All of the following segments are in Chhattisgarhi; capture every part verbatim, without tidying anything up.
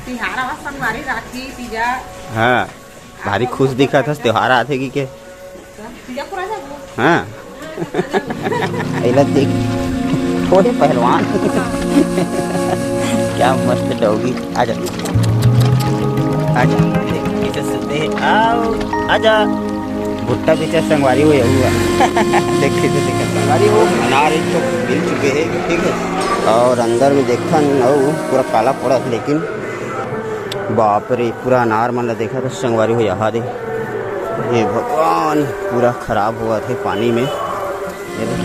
तिहार आवा, संगवारी, राखी, तीजा। हाँ, भारी खुश दिखत हस, त्योहार आथे कि के? तीजा पूरा जाबो। हाँ। एला देख, थोड़े पहलवान। क्या मस्त डॉगी। आजा, आजा, देख, कैसे सुते हैं। आओ, आजा। भुट्टा बेचा संगवारी हो, यही हुआ। देख, कैसे दिखा संगवारी हो, अनार एक तो मिल चुके हैं, ठीक है। और अंदर में देखा न, अउ पूरा काला पड़ा, लेकिन बाप रे, पूरा अनार मन ला देखा तो संगवारी हो, यहाँ दे, ये भगवान, पूरा खराब हुआ थे पानी में। ये दे।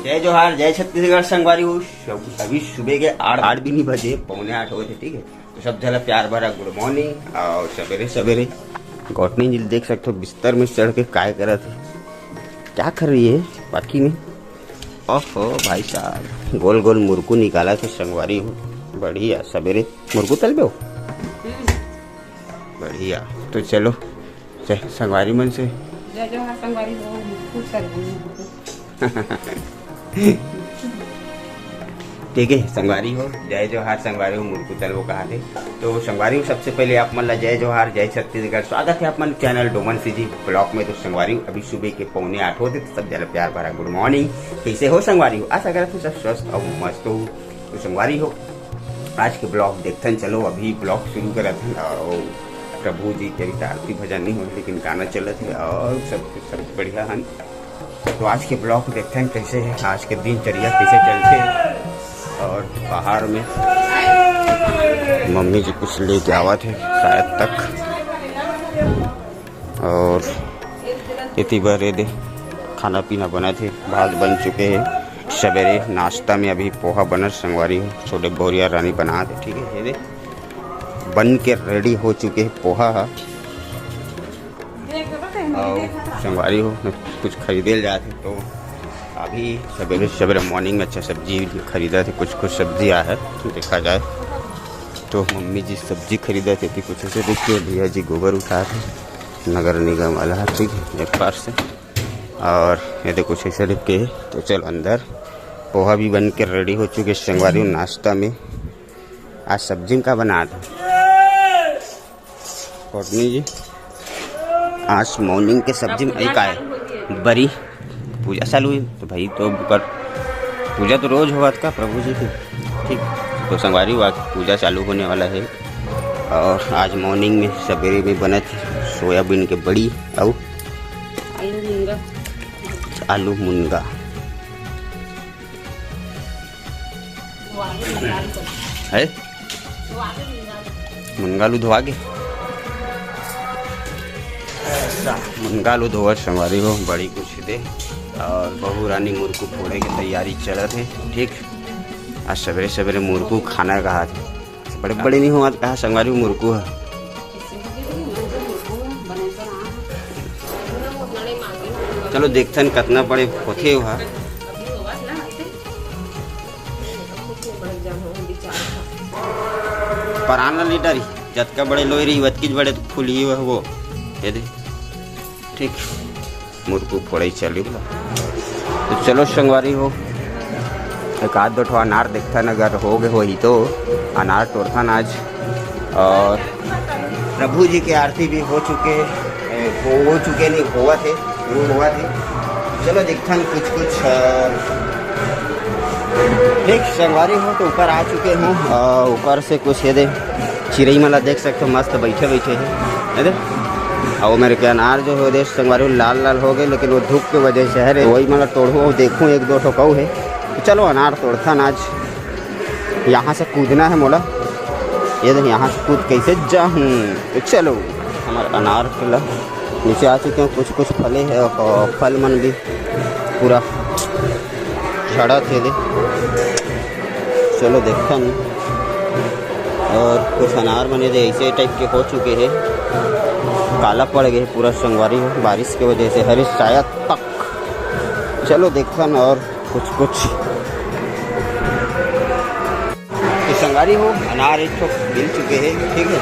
जय जोहार, जय छत्तीसगढ़ संगवारी हो। सब, अभी सुबह के आठ, आठ भी नहीं बजे, पौने आठ हुए थे, ठीक है। तो सब झला प्यार भरा गुड मॉर्निंग और सवेरे सवेरे गौटनी जी देख सकते हो बिस्तर में चढ़ के काय करत है, क्या कर रही है बाकी में। ओहो भाई साहब, गोल गोल मुरकू निकाला थे संगवारी हो। बढ़िया, सवेरे मुरकू तलबे हो। बढ़िया, तो चलो, जय संगवारी मन से। जय जोहार संगवारी हो, मुरकू तलबो। ठीक है संगवारी हो, जय जोहार संगवारी हो, मुरकू तलबो कहा थे। तो संगवारी हो, सबसे पहले आप मन ला जय जोहार, जय छत्तीसगढ़। स्वागत है आप मन चैनल डोमन सीजी ब्लॉग में। तो संगवारी हो, अभी सुबह के पौने आठ होते, तो सब जला प्यार भरा गुड मॉर्निंग। कैसे हो संगवारी हो? आशा करत हूँ सब स्वस्थ और मस्त हो। तो संगवारी हो, आज के ब्लॉग देखथन, चलो अभी ब्लॉग शुरू करत हन। और प्रभु जी के अभी तो आरती भजन नहीं हो, लेकिन गाना चलत है और सब कुछ सब बढ़िया हन। तो आज के ब्लॉग देखथन कैसे है, आज के दिनचर्या कैसे चलते, और बाहर में मम्मी जी कुछ लेके आवा थे शायद तक। और एती बर ये दे खाना पीना बना थे, भात बन चुके हैं। सवेरे नाश्ता में अभी पोहा बनत संगवारी हो, छोटे भौरिया रानी बना थे, ठीक है। ये दे बन के रेडी हो चुके हैं पोहा हा। और संगवारी हो, कुछ खरीदे ल जाते तो अभी सवेरे सवेरे मॉर्निंग में अच्छा सब्जी खरीदा थे, कुछ कुछ सब्जी आ है देखा जाए तो मम्मी जी सब्जी खरीदा थे, कुछ ऐसे देखिए भैया जी गोबर उठा थे नगर निगम वाला, ठीक है, एक पार से। और ये देखो कुछ ऐसे लिख के, तो चलो अंदर। पोहा भी बन के रेडी हो चुके संगवारी हो नाश्ता में। आज सब्जी में का बना दो कोटनी जी? आज मॉर्निंग के सब्जी में का है? बरी। पूजा चालू है तो भाई तो कर, पूजा तो रोज होवत का प्रभु जी की, ठीक। तो संगवारी हो आज पूजा चालू होने वाला है। और आज मॉर्निंग में सवेरे में बनत सोयाबीन के बड़ी और आलू मुनगा। आलू मुनगा। है मुनगा आलू धोआ के, ऐसा मुनगा आलू धोवत संगवारी हो, बड़ी कुछ दे। और बहू रानी मुरकू फोड़े के तैयारी चलत है, ठीक। आज सवेरे सवेरे मुरकू खाना कहा थे, बड़े बड़े नहीं हुआ कहा संगवारी हो मुरकू है। चलो देखथन कतना बड़े होथे ओहा। परान ला लीडर ही, जतका बड़े लोई रही, वतकीच बड़े फूली वो, वो। ये दे, ठीक, मुरकू फोड़ई चालू। तो चलो संगवारी हो, एक आध दो ठो अनार देखथन, अगर हो गए होही तो अनार तोड़थन आज। और प्रभु जी के आरती भी हो चुके, ए, हो, हो चुके नहीं, होवत हे, शुरू होवत हे। चलो देखथन कुछ कुछ, अ, देख संगवारी हो तो ऊपर आ चुके हूँ, अ, ऊपर से कुछ ये दे चिरई मन ला देख सकते हो, मस्त बैठे बैठे हे, ये दे। और मेरे के अनार जो हो दे संगवारी हो लाल लाल हो गए, लेकिन वो धूप के वजह से है रे, वही मन ला तोड़हूँ और देखूँ एक दो ठो कऊ है। तो चलो अनार तोड़थन आज। यहाँ से कूदना है मोला, ये देख यहाँ से कूद कैसे जाहूँ। तो चलो हमारे अनार के ला नीचे आ चुके हैं, कुछ कुछ फले है और फल मन भी पूरा झड़त हे दे। चलो देखथन। और कुछ अनार मन ये दे ऐसे टाइप के हो चुके हैं, काला पड़ गए पूरा संगवारी हो बारिश के वजह से, हरे शायद तक। चलो देखथन और कुछ कुछ। तो संगवारी हो, अनार एक ठो मिल चुके हैं, ठीक है।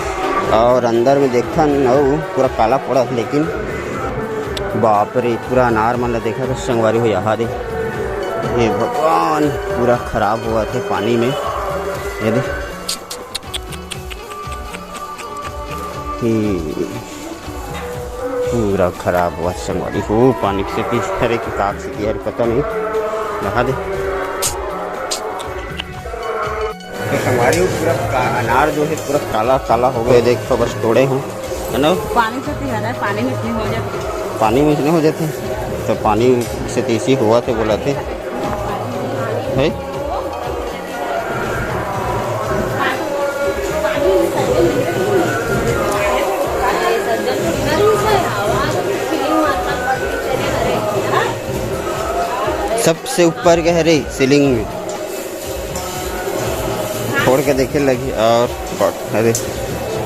और अंदर में देखथन, अउ पूरा काला पड़ा, लेकिन बाप रे, पूरा अनार मन ला देखा तो संगवारी हो, यहाँ दे, हे भगवान, पूरा खराब हुआ थे पानी में। ये दे। हम्म, पूरा खराब हुआ संगवारी हो, पानी से पी, अरे कि काग से किया, पता नहीं। नहा दे। तो संगवारी हो, पूरा का-, अनार जो है पूरा काला काला हो गया। देखो, बस तोड़े हूँ, है ना? पानी से तो है ना, पानी में इतनी हो जाती है। पानी में इतने हो जाते हैं, तो पानी से तो इसी हुआ थे, बोला थे, है? सबसे ऊपर के हरे सीलिंग में फोड़ के देखे लगी। और बट-, अरे,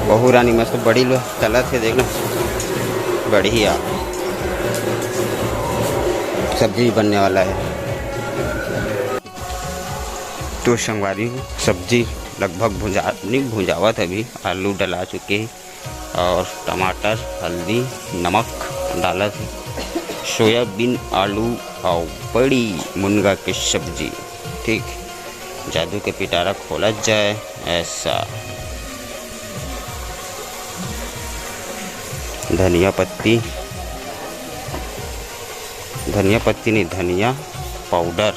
बहू रानी मस्त बड़ी लो तलत है, देखना, बढ़िया सब्जी बनने वाला है। तो संगवारी हो, सब्जी लगभग भुंजा, नहीं भुंजावत, अभी आलू डला चुके हैं और टमाटर, हल्दी, नमक डालत है। सोयाबीन, आलू और बड़ी मुनगा के सब्जी, ठीक, जादू के पिटारा खोला जाए ऐसा। धनिया पत्ती, धनिया पत्ती नहीं, धनिया पाउडर,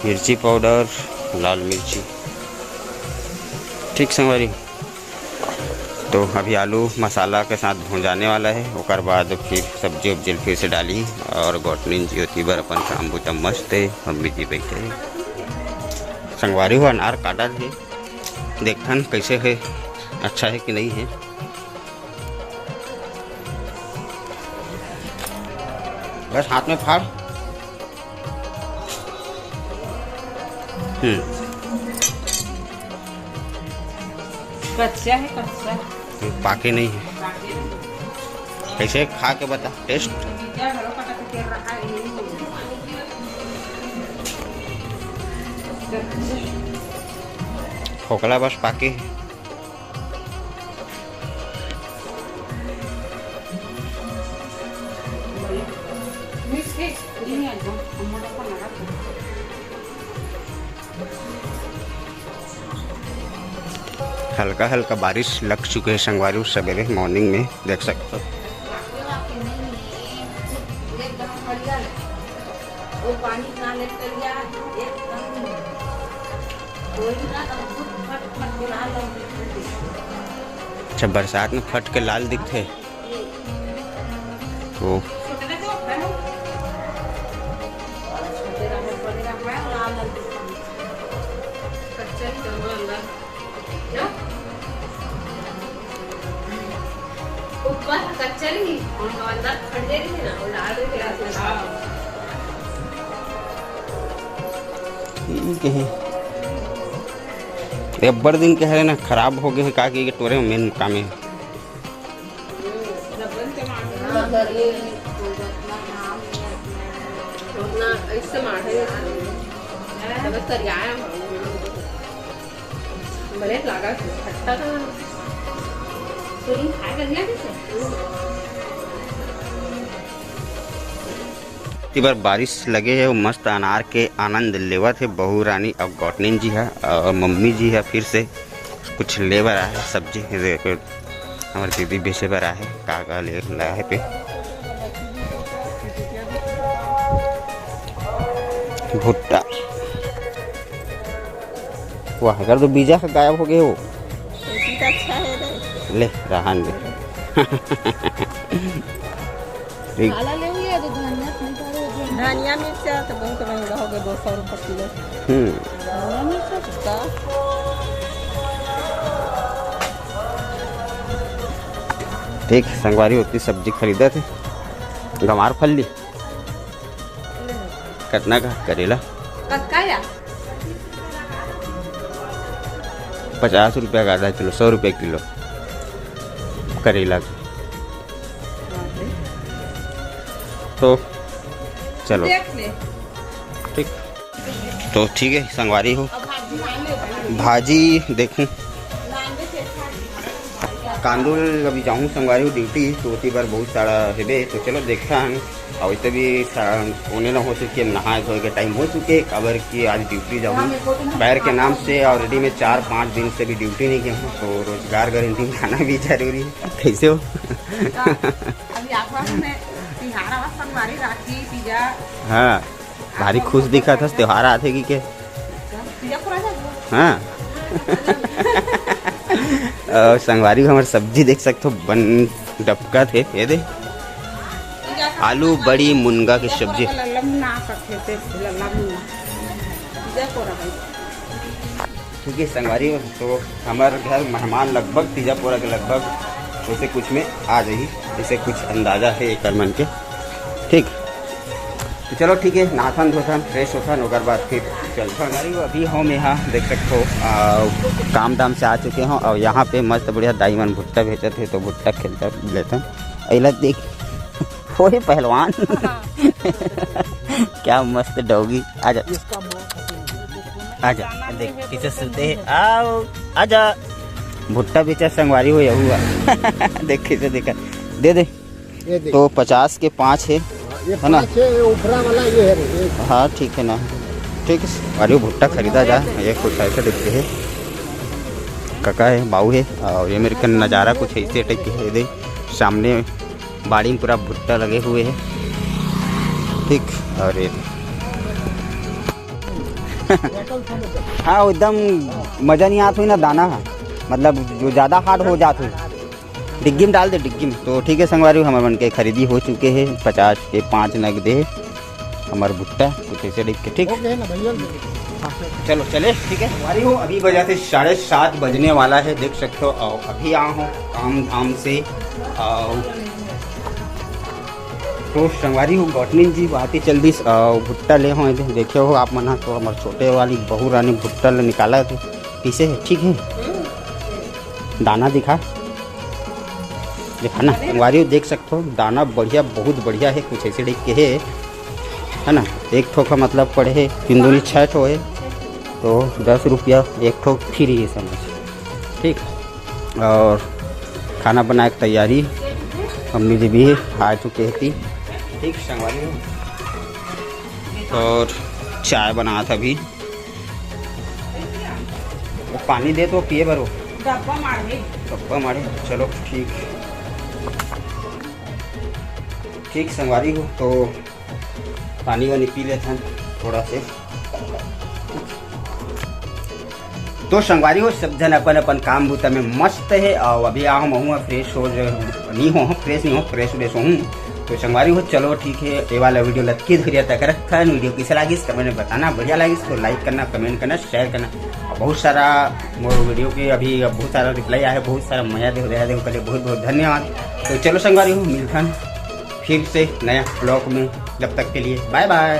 मिर्ची पाउडर, लाल मिर्ची। ठीक संगवारी, तो अभी आलू मसाला के साथ भुंजाने वाला है, ओकर बाद फिर सब्जी उब्जी फिर से डाली और गोटनीन जी होती बर अपन काम बुता मस्त है, मम्मी जी बैठे हैं। संगवारी हो अनार काटा है, देखथन कैसे है, अच्छा है कि नहीं है। बस हाथ में फाड़। हम्म। कच्चा है, कच्चा। पाके नहीं है। पाके नहीं। कैसे खा के बता, टेस्ट। मीठा घरों का तो कर रहा है, यही है। कच्चा। फोकला बस पाके है। हल्का हल्का बारिश लग चुके हैं संगवारी, सवेरे मॉर्निंग में देख सकते हो। वो पानी ना लेकर गया, एकदम कोई ना, तो खुद फट फट के लाल हो गई। अच्छा, बरसात में फट के लाल दिखते। ये। वो। छोटे रहो, बड़े रहो, लाल लाल दिखते। कच्चा ही जरूर अंदर। ऊपर कच्चा नहीं, अंदर फट जाएगी ना, वो लाल हो गया। ठीक है, अब्बड़ दिन के हरे ना, खराब हो गए हैं, का कि ये टोरे में मेन काम है। उतना ऐसे मारे, तब तरियाया हम। बने लागा, खट्टा था। तो नहीं खाए बढ़िया कैसे? इस बार बारिश लगे है, वो मस्त अनार के आनंद लेवत है बहू रानी। अब गौटनीन जी है और मम्मी जी है, फिर से कुछ ले बर आए है सब्जी। ये देखो, हमारे दीदी बेचे बर आए है, का का ले लाए है पे। भुट्टा। वाह, अगर तो बीजा का गायब हो गए हो। ऐसी तो अच्छा है रे। ले, रहन दे। ठीक। काला ले हुई है तो धनिया नहीं पड़े हो। धनिया मिर्चा तो बहुत महंगा हो गया, दो सौ रुपये किलो। हम्म। धनिया मिर्चा तो का? ठीक, संगवारी होती सब्जी खरीदा थे, गंवार फल्ली। कतना का करेला? कतका या? पचास रुपया का आधा किलो, सौ रुपया किलो करेला के। तो चलो, देख ले। ठीक, तो ठीक है संगवारी हो, अब भाजी मान ले। भाजी देखूं। मान ले, चल, खा। कांदुल अभी जाहूँ संगवारी हो ड्यूटी, तो ओती बर बहुत सारा हेबे, तो चलो देखथन। अउ वैसे भी सा-, ओने न हो चुके, नहाए धोए के टाइम हो चुके, काबर कि आज ड्यूटी जाहूँ पैर के नाम से। ऑलरेडी मैं चार पाँच दिन से भी ड्यूटी नहीं गया हूँ, तो रोजगार गारंटी में आना भी जरूरी है। कैसे हो? अभी आसपास में तिहार आवा, संगवारी, राखी, तीजा। हाँ, भारी खुश दिखत हस, त्योहार आथे कि के? हाँ। अउ संगवारी हो, हमर सब्जी देख सकथो, बन डबकत हे, ये दे, आलू, बड़ी, मुनगा के सब्जी। ठीक है संगवारी हो, तो हमर घर मेहमान लगभग तीजा पोरा के लगभग वैसे कुछ में आ जाही, जैसे कुछ अंदाजा है एकर मन के। ठीक, तो चलो ठीक है, नहाथन धोथन, फ्रेश होथन, ओकर बाद फिर चलथन। अरे, अभी हम यहाँ देख सकते हो, आ, काम धाम से आ चुके हो और यहाँ पे मस्त बढ़िया दाई मन भुट्टा बेचत हे, तो भुट्टा खेलता लेथन। अइला देख, ओए पहलवान। हाँ। क्या मस्त डॉगी, आजा। आजा, देख कैसे सुते हैं, आओ, आजा। भुट्टा बेचा संगवारी हो, यहू आ। देख कैसे देखा, दे दे। ये देख। तो पचास के पाँच है, ये है ना? पाँच है, ये ऊपरा वाला ये है रे, ये। हाँ, ठीक है ना, ठीक है। अरे, वो भुट्टा खरीदा जा, ये कुछ ऐसे देखते हैं, काका है, बाऊ है, और ये मेरे का नज़ारा कुछ ऐसे टाइप के है। ये देख, सामने बाड़ी में पूरा भुट्टा लगे हुए हैं, ठीक। और ये हाँ, एकदम मज़ा नहीं आता हुई ना दाना, मतलब जो ज़्यादा हार्ड हो जात हुई। डिग्गी में डाल दे, डिग्गी में। तो ठीक है संगवारी, हमर मन के खरीदी हो चुके हैं, पचास के पाँच नग दे हमर भुट्टा, कुछ ऐसे टाइप के, ठीक। ओके ना भैया। चलो चले, ठीक है संगवारी हो, अभी बजा थे साढ़े सात बजने वाला है, देख सकते हो। और अभी आया हूँ काम धाम से, और तो संगवारी हो, गौटनिन जी बात ही चल दिस, और भुट्टा ले हो, देखे हो आप मन ह, तो हमर छोटे वाली बहू रानी भुट्टा ले निकाला थे, कैसे है, ठीक है? दाना दिखा, दिखा ना संगवारी हो, देख सकते हो दाना बढ़िया, बहुत बढ़िया है, कुछ ऐसे टाइप के है, है ना। एक ठोक का मतलब पड़े है, तीन दूनी छः ठो है, तो दस रुपया एक ठोक फ्री है समझ, ठीक। और खाना बनाए के तैयारी, मम्मी जी भी आ चुके हैं, ठीक संगवारी हो। और चाय बनात अभी, पानी दे तो पिए बर। डब्बा मारे। डब्बा मारे, चलो ठीक, ठीक संगवारी हो, तो पानी वानी पी लेथन थोड़ा से। तो संगवारी हो, सब झन अपन अपन काम बूता में मस्त है, और अभी आ हम हुआ फ्रेश हो, नहीं हो फ्रेश, नहीं हो फ्रेश व्रेश हूँ। तो संगवारी हो, चलो ठीक है, ये वाला वीडियो लतकी धुरिया तक रखन। वीडियो कैसे लागिस कमेंट में बताना, बढ़िया लागिस तो लाइक करना, कमेंट करना, शेयर करना। और बहुत सारा मोर वीडियो के अभी अब बहुत सारा रिप्लाई आया है, बहुत सारा मया दे दे, बहुत बहुत धन्यवाद। तो चलो संगवारी हो, मिलथन फिर से नया ब्लॉग में, जब तक के लिए बाय बाय।